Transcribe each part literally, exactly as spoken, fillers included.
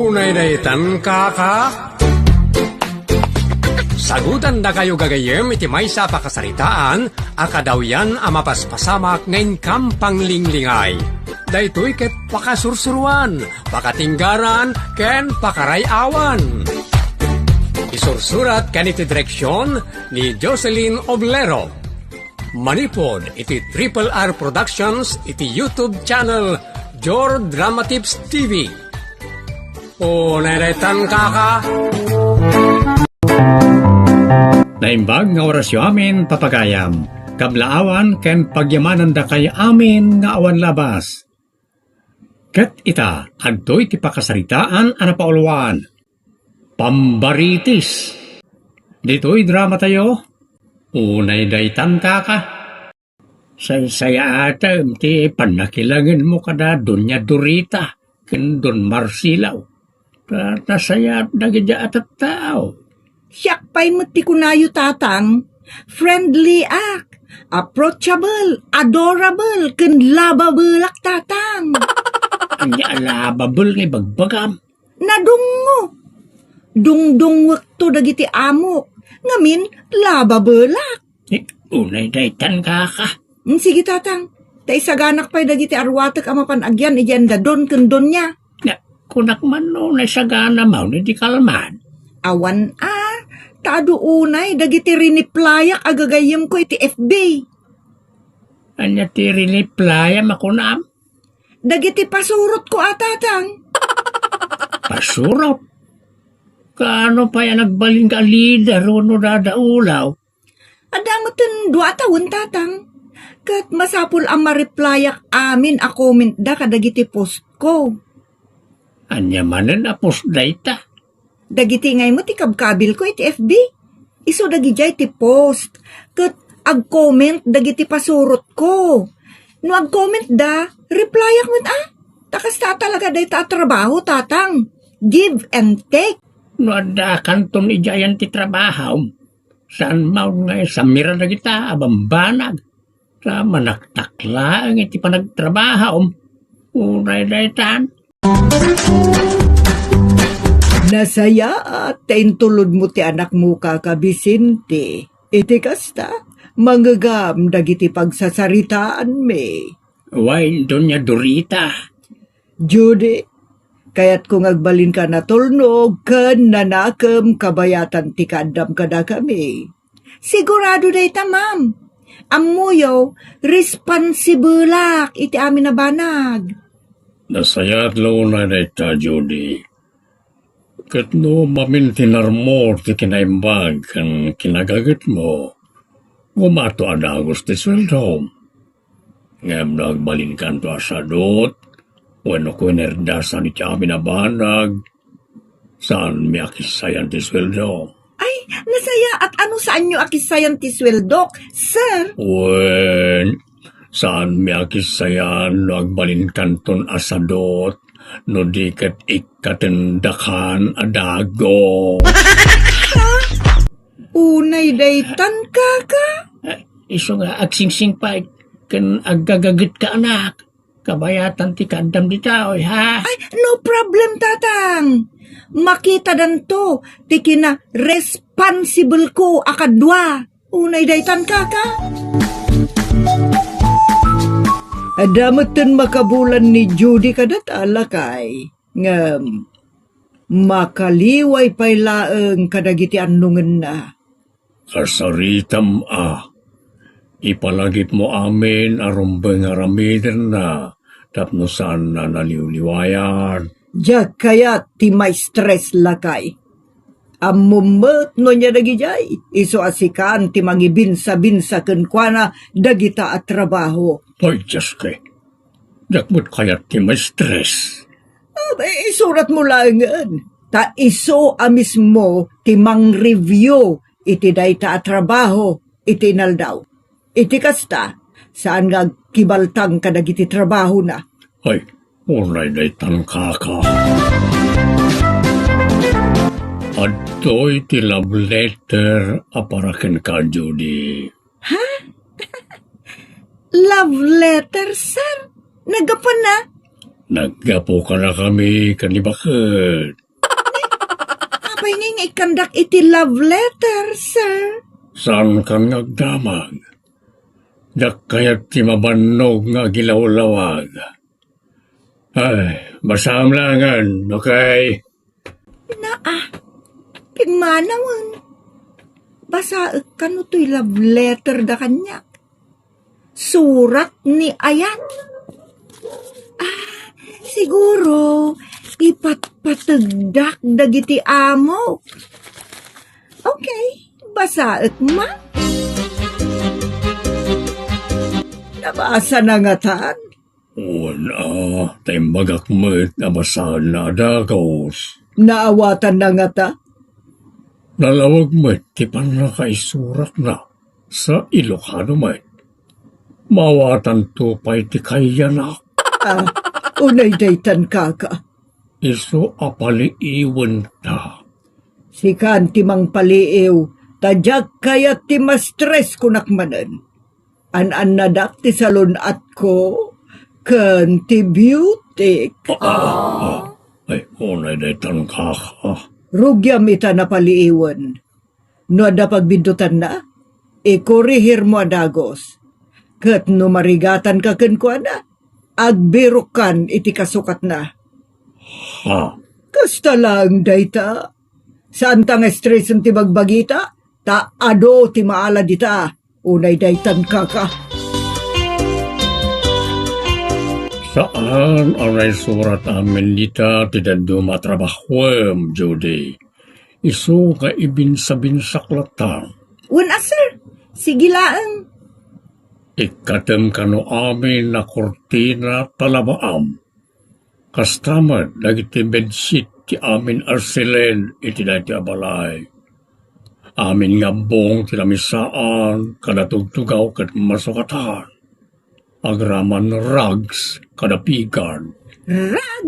Unay daytan, kaka? Sagutandakayo gagayyem iti maysa a pakasaritaan a kadawyan a mapaspasamak nga inkam panglinglingay. Daytoy ket pakasursuruan, pakatinggaran, ken pakaray-awan. Isursurat ken iti direksion ni Jocelyn Oblero. Manipud iti Triple R Productions iti YouTube channel Jor Drama Tips T V. Unay daytan, kaka? Naimbag nga orasyo amin, papagayam. Kablaawan ken pagyamanandakay amin nga awan labas. Ket ita, adtoy ti pakasaritaan a napauluan. Pambaritis. Ditoy drama tayo, unay daytan, kaka. Saysayaatem ti pannakilangenmo kada Doña Dorita ken Don Marsilao. Ta nasayaat dagiti a tattao. Siak pay met ti kunayo, Tatang. Friendly ak, approachable, adorable, ken lovable ak, Tatang. Ania a lovable nga ibagbagam? Nadungngo. Dungdungwekto dagiti amok. Ngamin, lovable ak. Eh, unay daytan, kaka. Mm, sige, Tatang. Ta isaganak pay dagiti arwatek a mapan agyan idiay anda Don ken Doña. Na, kunak man no, naisagana manen idi kalman. Awan a, ta adu unay dagiti riniplayak a gagayyemko iti F B. Ania ti riniplayam a kunam? Dagiti pasurotko a, Tatang. Pasurot? Kaano pay a nagbalinka a leader wenno dadaulaw? Adda metten dua a tawen, Tatang. Ket masapul a ma-replyak amin a commentda kadagiti postko. Ania manen a post dayta? Dagiti ngay met ti kabkabilko iti F B. Isu dagidiay ti post. Ket ag-comment dagiti pasurotko. No ag-commentda, replyak met a. Ta kasta talaga dayta a trabaho, Tatang. Give and take. No addakanton idiayan ti trabahom, saan manen nga isamira dagita a bambanag, ta manaktak laeng iti panagtrabahom. Unay daytan. Nasayaat ta intulodmo ti anakmo, Kaka Vicente. Iti kasta, mangegam dagiti pagsasaritaanmi. Wen, Doña Dorita. Judy, kayatko nga agbalinka natulnog ken nanakem kabayatan ti kaaddam kadakami. Sigurado dayta, ma'am. Ammoyo, responsible-ak iti amin a banag. Nasayaat la unay dayta, Judy. Ket no mamintinarmo ti kinaimbag ken kinagagetmo, gumato a dagus ti sueldom. Ngem no agbalinkanto a sadut wenno kuinerdasan iti amin a banag, saanmi a kissayan ti sueldo. Ay, nasayaat a no saanyo a kissayan ti sueldok, sir. Wen, saanmi a kissayan no agbalinkanton a sadut, no di ket ikkatendakan a dagus. Unay daytan, kaka? Eh, isu nga agsingsingpay ken aggagagetka, anak. Kabayatan ti kaaddam ditoy, ha? Ay, no problem, Tatang. Makitadanto ti kina-responsible-ko a kadua. Unay daytan, kaka? Adda metten makabulan ni Judy kadata, lakay. Ngem, makaliway pay laeng kadagiti annongenna. Kasaritam a, ipalagipmo amin a rumbeng nga aramidenna tapno saanna naliwliwayan. Diak kayat ti maestres, lakay. Ammom met no ania dagidiay, isu a sikan ti mangibinsabinsa kenkuana dagita a trabaho. Ay, Dioske, diak met kayat ti maestres. Ah, isuratmo laengen, ta isu a mismo ti mang-review iti dayta a trabaho iti inaldaw. Iti kasta, saan nga agkibaltang kadagiti trabahona. Ay, unay daytan, kaka. Adtoy ti love letter a para kenka, Judy. Ha? Love letter, sir? Naggapuanna? Naggapu kadakami ken ni baket. Apay ngay nga ikkandak iti love letter, sir? Saankan nga agdamag. Diak kayat ti mabannog nga agilawlawag. Ay, basaam laengen, okay? Naa, pimmanawen. Basaek kano toy love letter da kaniak. Surat ni Ayat. Ah, siguro, ipatpategdak dagiti amok. Okay, basaek man. Nabasa na ngatan? Wen a, ta imbagak met a basaenna a dagus. Naawatanna ngata? Nalawag met ti pannakaisuratna sa Ilocano met. Maawatanto pay ti kayyanak. Ah, unay daytan, kaka. Isu a paliiwenta. Sikan ti mangpaliiw, ta diak kayat ti ma-stress kunak manen. An-annadak ti salun-atko ken ti beauty. Ah, ah, ah. Ay, unay daytan, kaka. Rugiam ita napaliiwen. No adda pagbiddutanna, ikurihirmo a dagus. Ket no marigatanka kenkuana, agbirokkan iti kasukatna. Ha? Kasta laeng dayta. Saanta nga stresen ti bagbagita, ta adu ti maala dita. Unay daytan, kaka. Saan a naisurat amin dita ti dadduma a trabahuem, Judy. Isu nga ibinsabinsak latta. Wen a, sir. Sige laeng. Ikkatem kano amin a kurtina ta labaam. Kasta met dagiti bedsheet ti amin a silen iti daytoy a balay. Amin nga abbong ti lamisaan, kada tugtugaw ket masukatan. Agraman rugs kada pigad. Rug?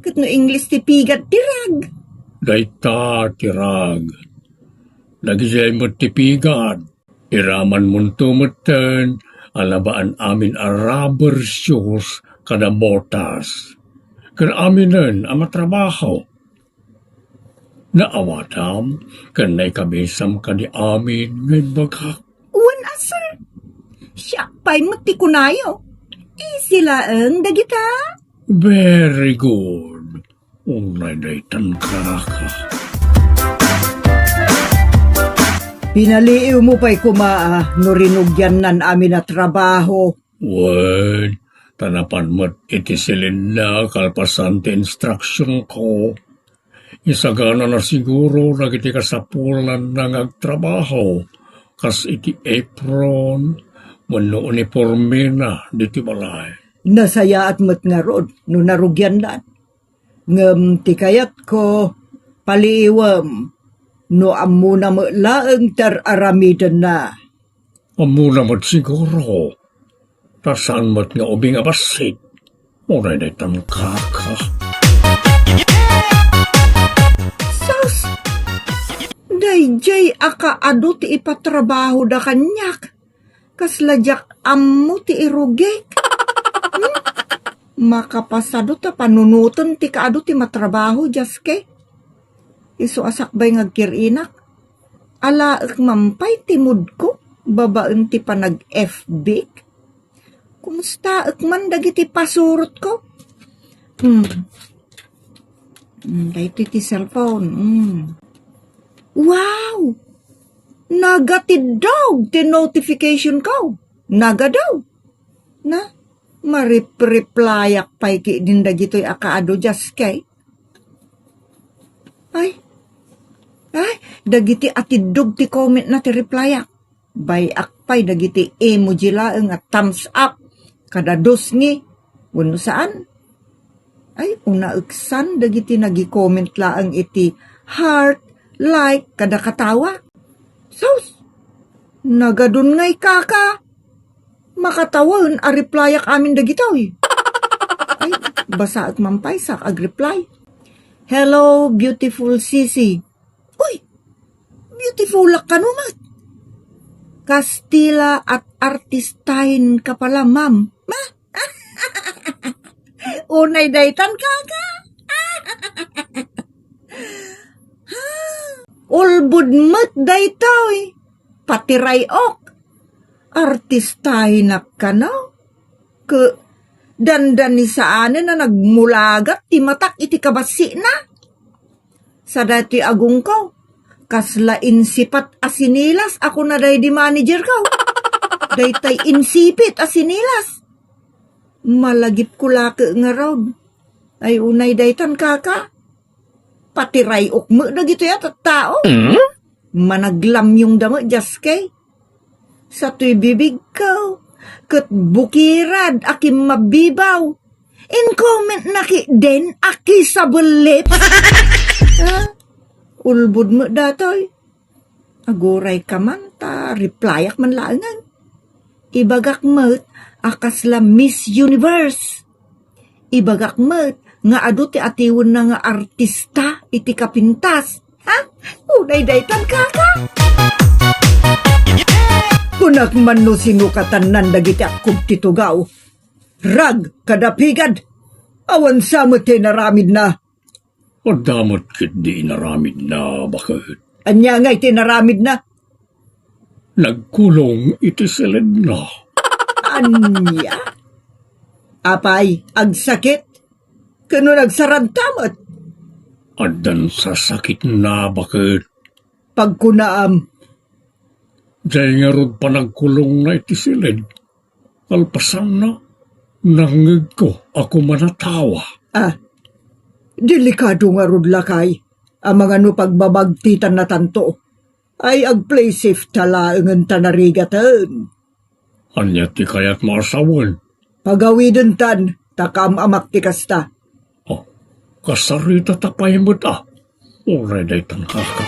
Ket no English ti pigad ti rug? Dayta ti rug. Dagiti met ti pigad. Iramanmonto metten a labaan amin a rubber shoes kada botas. Ken aminen a matrabaho. Naawatam ken naikabisam kadi amin nga imbagak. Wen a, sir. Siak pay met ti kunayo. Easy laeng dagita. Very good. Unay daytan, kaka. Pinaliiwmo pay koma a no rinugiannan amin a trabaho. Wen, ta napan met iti silenna kalpasan ti instruksionko. Isaganana siguro dagiti kasapulanna nga agtrabaho, kas iti apron wenno unipormena ditoy balay. Nasayaat met ngarud no narugiannan. Ngem ti kayatko, paliiwem no ammona met laeng ti ar-aramidenna. Ammona met siguro, ta saan met nga ubing a bassit. Unay daytan, kaka. Sus! Daydiay a kaadu ti ipatrabahoda kaniak. Kasla diak ammo ti irugik. Hmm? Makapasado ta panunoten ti kaadu ti matrabaho, Jaske. Isu a sakbay nga agkir-inak, alaek man pay ti moodko babaen ti panag-F B. Kumustaek man dagiti pasurotko? Hmm. Hmm, daytoy ti cellphone. Hmm. Wow! Nagatiddog ti notificationko. Nagadu. Na, marip-replyak pay ketdin dagitoy a kaadu, Jaske. Ay. Ay, dagiti atiddog ti commentna ti replyak. Bay-ak pay dagiti emoji laeng a thumbs up, kada dusngi, wenno saan. Ay, unaeksan dagiti nagi-comment laeng iti heart, like, kada katawa. Sus! Nagadun ngay, kaka! Makatawen a replyak amin dagitoy. Ay, basaek man pay sa ag-reply. Hello, beautiful Sisi. Uy! Beautiful kano met. Kastila at artistain ka pala, ma'am. Ma? Unay daytan, kaka. Ulbod met daytoy. Patiray-ok. Artistahinak kano. Ke, dandanisaanen a nagmulagat ti matak iti kabassina. Sa daytoy agongko, kasla insipat a sinilas a kuna daydi managerko. Daytay insipit a sinilas. Malagipko lake ngarud. Ay, unay daytan, kaka. Patiray-ok met dagitoy a tattao. Managlamyongda met, Jaske. Satoy bibigko, ket bukirad a kimmabibaw. In-comment na ketdin a kissable lips. Ha? Ulbod met datoy. Aguray ka man ta replyak man laengen. Ibagak met a kasla Miss Universe. Ibagak met nga adu ti atiwenna nga artista iti kapintas. Ha? Unay daytan, kaka? Kunak man no sinukatan dagiti akkub ti tugaw. Rag, kadapigad, awan sa met ti inaramidna. Adda met ketdi inaramidna, baket. Ania ngay ti inaramidna? Nagkulong iti siledna. Ania? Apay, agsakit? Ken no nagsaranta met? Addan sasakitna, baket. Pagkunaam. Diay ngarud panagkulongna iti siled. Kalpasanna, nangngegko a kumanatawa. Ah, delikado ngarud, lakay, a mangano pagbabagtitanna tanto. Ay, ag-play safe ta laengen ta narigaten. Ania ti kayatmo a sawen? Pagawidentan, ta kaam-amak ti kasta. Oh, kasaritata pay met a. Uray daytan, kaka.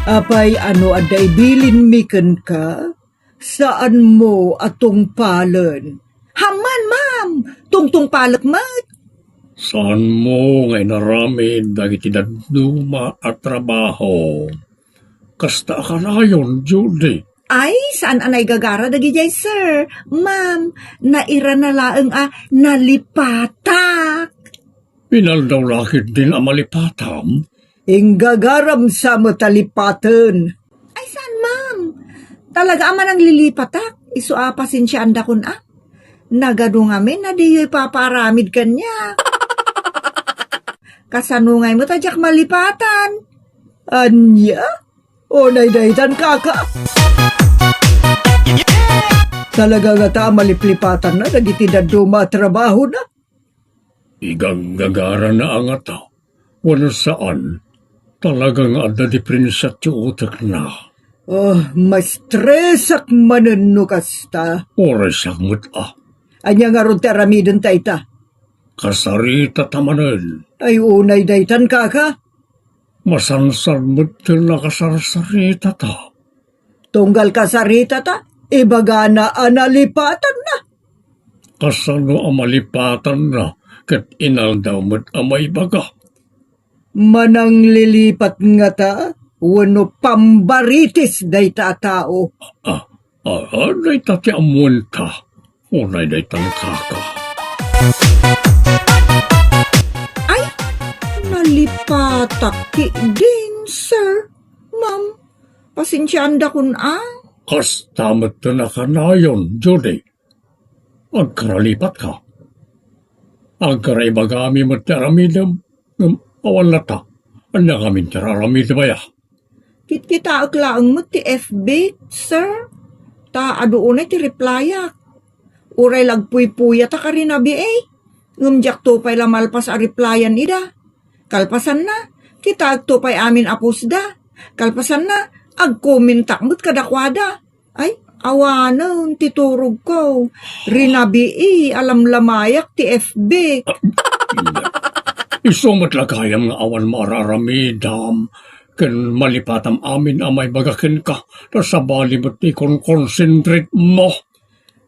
Apay, ano adda ibilinmi kenka? Saanmo a tungpalen? Hamman, ma'am! Tungtungpalek met! Saanmo nga inaramid dagiti dadduma a trabaho? Kasta a kanayon, Judy. Ay, saan a naigagara dagidiay, sir. Ma'am, nairana laeng a nalipatak. Inaldaw la ketdin a malipatam? Inggagaram sa met a lipaten. Ay, saan, ma'am? Talaga a mananglilipatak. Isu a pasensiaandakon a. Nagadu ngamin a diyo ipapaaramid kaniak. Kasano ngay met a diak malipatan? Ania? Unay daytan, kaka. Talaga ngata a maliplipatanna dagiti dadduma a trabahona. Igaggagarana a ngata, wenno saan, talaga nga adda diferensia ti utekna. Oh, maestresak manen no kasta. Uray siak met a. Ania ngarud ti aramiden ta ita? Kasaritata manen. Ay, unay daytan, kaka. Masansar met ti nakasarsaritata. Tunggal kasaritata, ibagana a nalipatanna. Kasano a malipatanna ket inaldaw met a maibaga? Mananglilipat ngata wenno pambaritis dayta a tao? Ah, ah, ah, dayta ti ammoenta. Unay daytan, kaka. Ay, nalipatak ketdin, sir. Ma'am, pasensiaandakon a. Kasta met ti nakanayon, Judy. Agkaralipatka. Agkaraibagami met ti aramidem. Ngem awan latta. Ania ngamin ti aramidem aya? Kitkitaek laeng met ti F B, sir. Ta adu unay ti replyak. Uray la agpuypuyat a karinabii, eh. Ngem diakto pay la malpas a replyan ida. Kalpasanna, kitaekto pay amin a post da. Kalpasanna, agkomentak met kadakuada. Ay, awanen ti turogko. Rinabii a lamlamayak ti F B. Isu met la gayam nga awan maararamidam ken malipatam amin a maibaga kenka, ta sabali met ti kon-concentrate mo.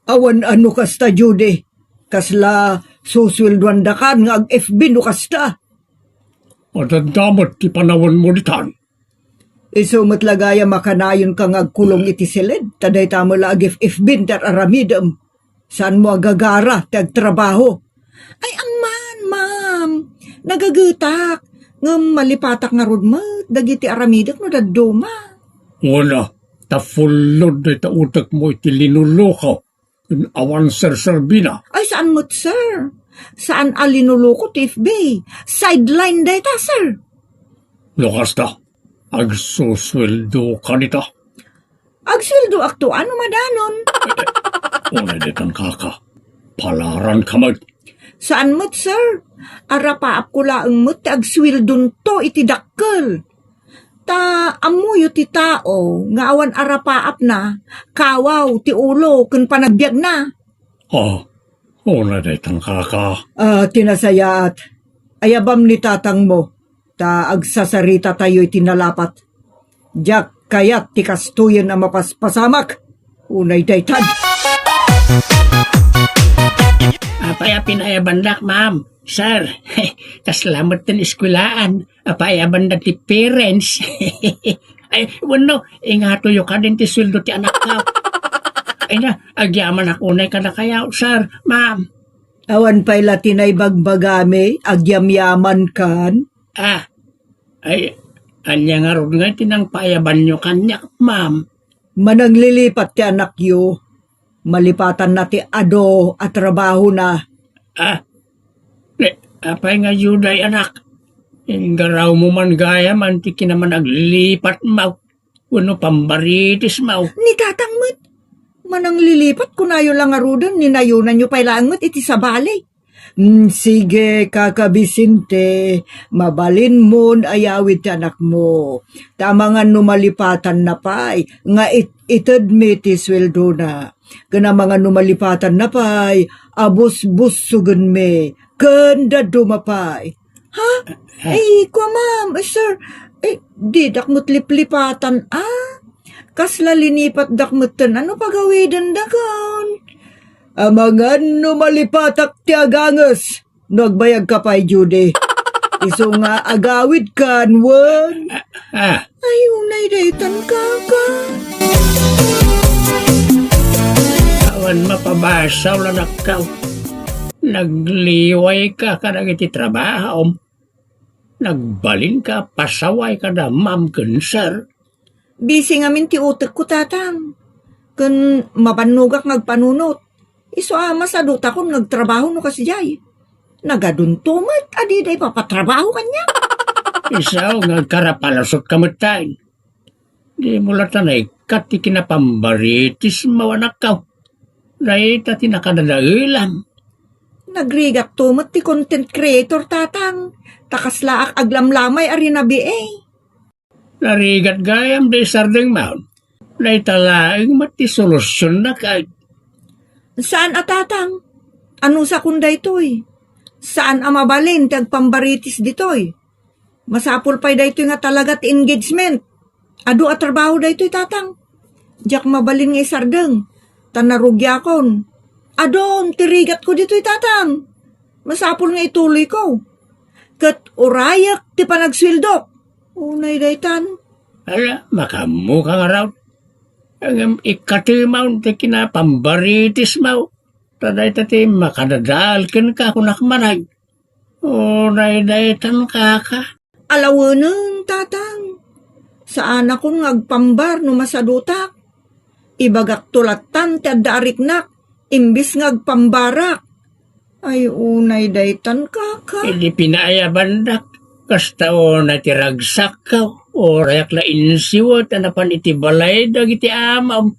Awan a no kasta, Judy. Kasla susueldoandakan nga ag-F B no kasta? Adda met ti panawenmo ditan. Isu met la gayam a kanayonka nga agkulong iti siled, ta dayta met la ag-F B ti ar-aramidem. Saanmo a gagara ti agtrabaho? Ay, amman, ma'am. Nagagetak. Ngem malipatak ngarud met dagiti aramidek no dadduma. Wala, ta pullod dayta utekmo iti linuluko ken awan serserbina. Ay, saan met, sir. Saan a linuluko ti F B. Sideline dayta, sir. No kasta, agsusueldoka dita. Agsueldoakto, ano madanon? Unay daytan, kaka. Palaranka met. Saan met, sir. Arapaapko laeng met ti agsueldonto iti dakkel. Ta ammoyo ti tao nga awan arapaapna, kawaw ti ulo ken panagbiagna. Ah, unay daytan, kaka. Ah, ti nasayaat. Ayabam ni tatangmo, ta agsasaritatayo iti nalapat. Diak kayat ti kastoyen a mapaspasamak. Unay daytan. Apay a pinayabandak, ma'am? Sir, kasla met ti eskuelaan. Apay a banda ti parents? Ay, wenno, ingatoyo kadin ti sueldo ti anakko. Ay na, agyamanak unay kadakayo, sir, ma'am. Awan pay la ti naibagbagami, agyamyamankan? Ah, ay, ania ngarud ngay ti nangpaayabanyo kaniak, ma'am? Mananglilipat ti anakyo. Malipatanna ti adu a trabahona. Ah, ne, apay nga Juday, anak? Inggarawmo man gayam ti kinamanaglipatmo wenno pambaritismo. Ni tatang met, mananglilipat kunayo la ngaruden, ninayonanyo pay laeng met iti sabali. Mm, sige, Kaka Vicente, mabalinmon ayawid ti anakmo. Ta amangan no malipatanna pay nga it-, itedmi ti sueldona. Ken amangan no malipatanna pay, abusbussogenmi ken dadduma pay. Ha? Ha? Ay, kua, ma'am, eh, sir, eh, didak met liplipatan, ah? Kasla linipatdak metten, ano pagawidendakon? Amangan no malipatak ti aganges no agbayagka pay, Judy. Isu nga agawidkan, wen? Ah, ah. Ay, unay daytan, kaka. Awan mapabasaw, anakko. Nagliwayka kadagiti trabahom. Nagbalinka pasaway kada ma'am ken sir. Busy ngamin ti utekko, tatang. Ken mabannogak nga agpanunot. Isu a masadutakon nga agtrabaho no kasdiay. Nagadunto met a dida ipapatrabaho kaniak. Isu nga agkarapalasotka metten. Dimo latta naikkat ti kinapambaritismo, anakko. Dayta ti nakadadaelam. Nagrigatto met ti content creator, tatang. Ta kaslaak aglamlamay a rinabii. Narigat gayam dayta sardengmo. Dayta laeng met ti solusionna kay. Saan a, tatang? Anusakon daytoy? Saan a mabalin ti agpambaritis ditoy? Masapul pay daytoy nga talaga ti engagement. Adu a trabaho daytoy, tatang. Diak mabalin nga isardeng, ta narugiakon. Adun ti rigatko ditoy, tatang. Masapul nga ituloyko. Ket urayek ti panagsueldok. Unay daytan. Ala, makaammoka ngarud. Ngem ikkatemon ti kinapambaritismo. Ta dayta ti makadadael kenka, kunak manen. Unay daytan, kaka. Alawenen, tatang. Saanakon nga agpambar no masadutak. Ibagakto lattan ti adda a riknak, imbes nga agpambarak. Ay, unay daytan, kaka. Idi pinaayabandak, kasta unay ti ragsakko, urayak la insiwet a napan iti balay dagiti amam.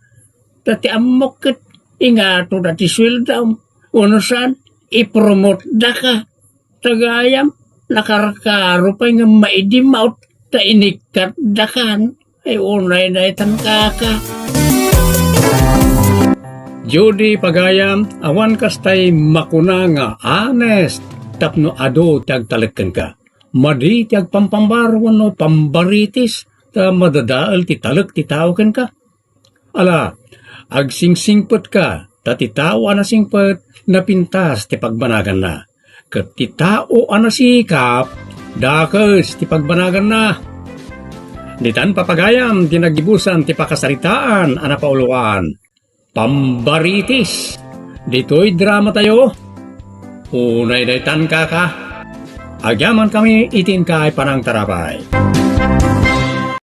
Ta ti ammok ket ingatoda ti sueldom. Unusan, ipromotedaka. Ta gayam, nakarkaro pay nga maidimot ta inikkatdakan. Ay, unay daytan, kaka. Judy, pagayam, awan kastay makuna nga honest tapno adu ti agtalek kenka. Madi ti agpampambar wenno pambaritis ta madadael ti talek ti tao kenka. Ala, agsingsingpetka, ta ti tao a nasingpet, napintas ti pagbanaganna. Ket ti tao a nasikap, dakes ti pagbanaganna. Ditan, papagayam, ti nagibusan ti pakasaritaan a napauluan. Pambaritis. Ditoy dramatayo, unay daytan, kaka. Agyamankami iti inka a panangtarabay.